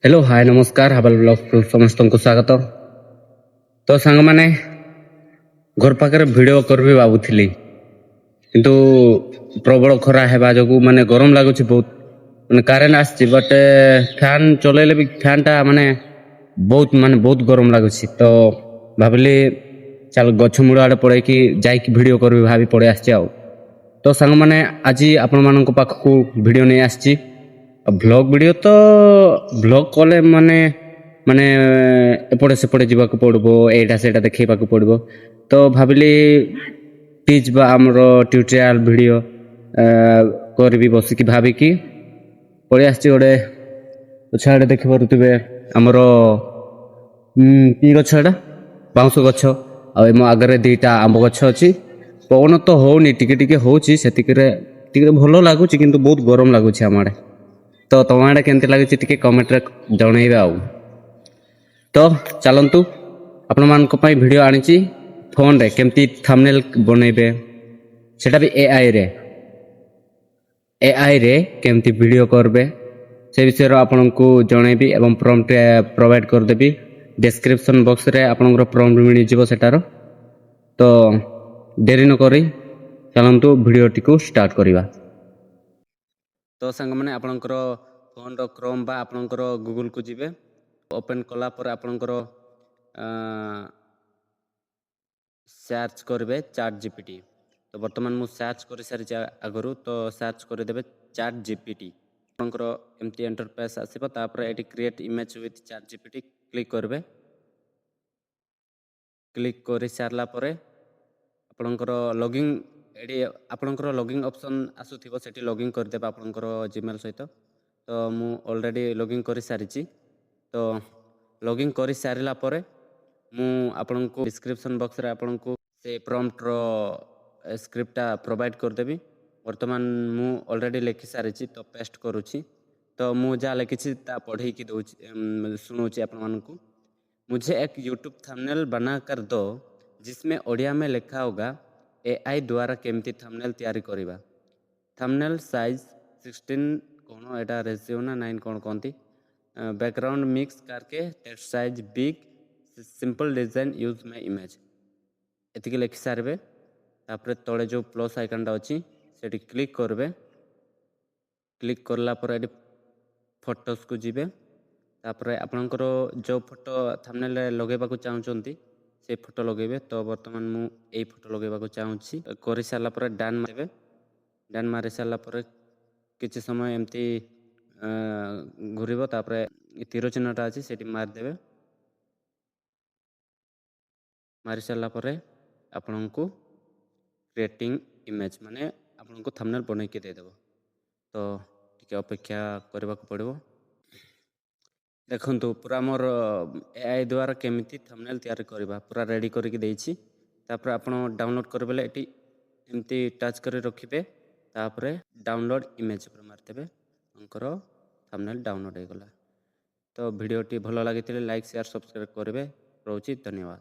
Hello, ହାଏ, ନମସ୍କାର। ହାବାଲ ବ୍ଲଗ୍କୁ ସମସ୍ତଙ୍କୁ ସ୍ୱାଗତ। ତ ସାଙ୍ଗମାନେ, ଘର ପାଖରେ ଭିଡ଼ିଓ କରିବି ଭାବୁଥିଲି, କିନ୍ତୁ ପ୍ରବଳ ଖରା ହେବା ଯୋଗୁଁ ମାନେ ଗରମ ଲାଗୁଛି ବହୁତ। ମାନେ କରେଣ୍ଟ ଆସିଛି, ବଟ୍ ଫ୍ୟାନ୍ ଚଲେଇଲେ ବି ଫ୍ୟାନ୍ଟା ମାନେ ବହୁତ, ମାନେ ବହୁତ ଗରମ ଲାଗୁଛି। ତ ଭାବିଲି ଚାଲ, ଗଛ ମୂଳ ଆଡ଼େ ପଳେଇକି ଯାଇକି ଭିଡ଼ିଓ କରିବି ଭାବି ପଳେଇ ଆସିଛି। ଆଉ ତ ସାଙ୍ଗମାନେ, ଆଜି ଆପଣମାନଙ୍କ ପାଖକୁ ଭିଡ଼ିଓ ନେଇ ଆସିଛି। ଆଉ ଭ୍ଲଗ୍ ଭିଡ଼ିଓ ତ ଭ୍ଲଗ୍ କଲେ ମାନେ ମାନେ ଏପଟେ ସେପଟେ ଯିବାକୁ ପଡ଼ିବ, ଏଇଟା ସେଇଟା ଦେଖେଇବାକୁ ପଡ଼ିବ। ତ ଭାବିଲି ଟିଚ୍ ବା ଆମର ଟ୍ୟୁଟୋରିଆଲ୍ ଭିଡ଼ିଓ କରିବି ବସିକି ଭାବିକି ପଳେଇ ଆସିଛି। ଗୋଟେ ଗଛ ଆଡ଼େ ଦେଖିପାରୁଥିବେ ଆମର, କି ଗଛ ଏଇଟା? ବାଉଁଶ ଗଛ। ଆଉ ମୋ ଆଗରେ ଦୁଇଟା ଆମ୍ବ ଗଛ ଅଛି। ପବନ ତ ହଉନି, ଟିକେ ଟିକେ ହଉଛି। ସେତିକିରେ ଟିକେ ଭଲ ଲାଗୁଛି, କିନ୍ତୁ ବହୁତ ଗରମ ଲାଗୁଛି ଆମ ଆଡ଼େ। ତ ତମ ଆଡ଼େ କେମିତି ଲାଗୁଛି, ଟିକେ କମେଣ୍ଟରେ ଜଣେଇବେ। ଆଉ ତ ଚାଲନ୍ତୁ, ଆପଣମାନଙ୍କ ପାଇଁ ଭିଡ଼ିଓ ଆଣିଛି, ଫୋନରେ କେମିତି ଥମ୍ବନେଲ୍ ବନେଇବେ, ସେଟା ବି ଏଆଇରେ। ଏଆଇରେ କେମିତି ଭିଡ଼ିଓ କରିବେ, ସେ ବିଷୟରେ ଆପଣଙ୍କୁ ଜଣେଇବି ଏବଂ ପ୍ରମ୍ପ୍ଟ ପ୍ରୋଭାଇଡ଼ କରିଦେବି। ଡେସ୍କ୍ରିପସନ୍ ବକ୍ସରେ ଆପଣଙ୍କର ପ୍ରମ୍ପ୍ଟ ମିଳିଯିବ ସେଟାର। ତ ଡେରି ନକରି ଚାଲନ୍ତୁ, ଭିଡ଼ିଓଟିକୁ ଷ୍ଟାର୍ଟ କରିବା। ତ ସାଙ୍ଗମାନେ, ଆପଣଙ୍କର ଫୋନ୍ର କ୍ରୋମ୍ ବା ଆପଣଙ୍କର ଗୁଗୁଲକୁ ଯିବେ। ଓପେନ୍ କଲା ପରେ ଆପଣଙ୍କର ସର୍ଚ୍ଚ କରିବେ ଚାଟ୍ ଜିପିଟି। ତ ବର୍ତ୍ତମାନ ମୁଁ ସର୍ଚ୍ଚ କରିସାରିଛି ଆଗରୁ। ତ ସର୍ଚ୍ଚ କରିଦେବେ ଚାଟ୍ ଜିପିଟି। ଆପଣଙ୍କର ଏମିତି ଇଣ୍ଟରଫେସ୍ ଆସିବ। ତାପରେ ଏଠି "Create image with ChatGPT" click କରିବେ। କ୍ଲିକ୍ କରିସାରିଲା ପରେ ଆପଣଙ୍କର ଲଗଇନ୍, ଏଠି ଆପଣଙ୍କର ଲଗଇନ୍ ଅପସନ୍ ଆସୁଥିବ। ସେଠି ଲଗଇନ୍ କରିଦେବେ ଆପଣଙ୍କର ଜିମେଲ୍ ସହିତ। ତ ମୁଁ ଅଲରେଡ଼ି ଲଗଇନ୍ କରିସାରିଛି। ତ ଲଗଇନ୍ କରିସାରିଲା ପରେ ମୁଁ ଆପଣଙ୍କୁ ଡିସ୍କ୍ରିପସନ୍ ବକ୍ସରେ ଆପଣଙ୍କୁ ସେ ପ୍ରମ୍ପ୍ଟର ସ୍କ୍ରିପ୍ଟଟା ପ୍ରୋଭାଇଡ଼ କରିଦେବି। ବର୍ତ୍ତମାନ ମୁଁ ଅଲରେଡ଼ି ଲେଖି ସାରିଛି, ତ ପେଷ୍ଟ କରୁଛି। ତ ମୁଁ ଯାହା ଲେଖିଛି ତା ପଢ଼େଇକି ଦେଉଛି, ଶୁଣଉଛି ଆପଣମାନଙ୍କୁ। "मुझे एक यूट्यूब थंबनेल बना कर दो, जिसमें ओडिया में लिखा होगा एआई ଦ୍ୱାରା କେମିତି ଥମ୍ବନେଲ୍ ତିଆରି କରିବା, ଥମ୍ବନେଲ୍ ସାଇଜ୍ 16 କ'ଣ ଏଇଟା ରେସିଓ ନା 9 କ'ଣ କହନ୍ତି, बैकग्राउंड मिक्स करके, text size big, simple design, use my image." ଏତିକି ଲେଖି ସାରିବେ। ତାପରେ ତଳେ ଯେଉଁ ପ୍ଲସ୍ ଆଇକନ୍ଟା ଅଛି, ସେଠି କ୍ଲିକ୍ କରିବେ। କ୍ଲିକ୍ କଲା ପରେ ଏଠି ଫଟୋସ୍କୁ ଯିବେ। ତାପରେ ଆପଣଙ୍କର ଯେଉଁ ଫଟୋ ଥମ୍ବନେଲ୍ରେ ଲଗାଇବାକୁ ଚାହୁଁଛନ୍ତି, ସେ ଫଟୋ ଲଗାଇବେ। ତ ବର୍ତ୍ତମାନ ମୁଁ ଏଇ ଫଟୋ ଲଗାଇବାକୁ ଚାହୁଁଛି। କରିସାରିଲା ପରେ ଡନ୍ ମାରିବେ। ଡନ୍ ମାରି ସାରିଲା ପରେ କିଛି ସମୟ ଏମିତି ଘୁରିବ। ତାପରେ ତୀର ଚିହ୍ନଟା ଅଛି, ସେଠି ମାରିଦେବେ। ମାରି ସାରିଲା ପରେ ଆପଣଙ୍କୁ କ୍ରିଏଟିଂ ଇମେଜ୍, ମାନେ ଆପଣଙ୍କୁ ଥମ୍ବନେଲ୍ ବନେଇକି ଦେଇଦେବ। ତ ଟିକେ ଅପେକ୍ଷା କରିବାକୁ ପଡ଼ିବ। ଦେଖନ୍ତୁ, ପୁରା ମୋର ଏଆଇ ଦ୍ୱାରା କେମିତି ଥମ୍ବନେଲ୍ ତିଆରି କରିବା ପୁରା ରେଡ଼ି କରିକି ଦେଇଛି। ତାପରେ ଆପଣ ଡାଉନଲୋଡ଼୍ କରିବେଲେ ଏଠି ଏମିତି ଟଚ୍ କରି ରଖିବେ। ତାପରେ ଡାଉନଲୋଡ଼୍ ଇମେଜ୍ ଉପରେ ମାରିଦେବେ। ଆପଣଙ୍କର ଥମ୍ବନେଲ୍ ଡାଉନଲୋଡ଼୍ ହେଇଗଲା। ତ ଭିଡ଼ିଓଟି ଭଲ ଲାଗିଥିଲେ ଲାଇକ୍, ସେୟାର, ସବସ୍କ୍ରାଇବ୍ କରିବେ। ରହୁଛି, ଧନ୍ୟବାଦ।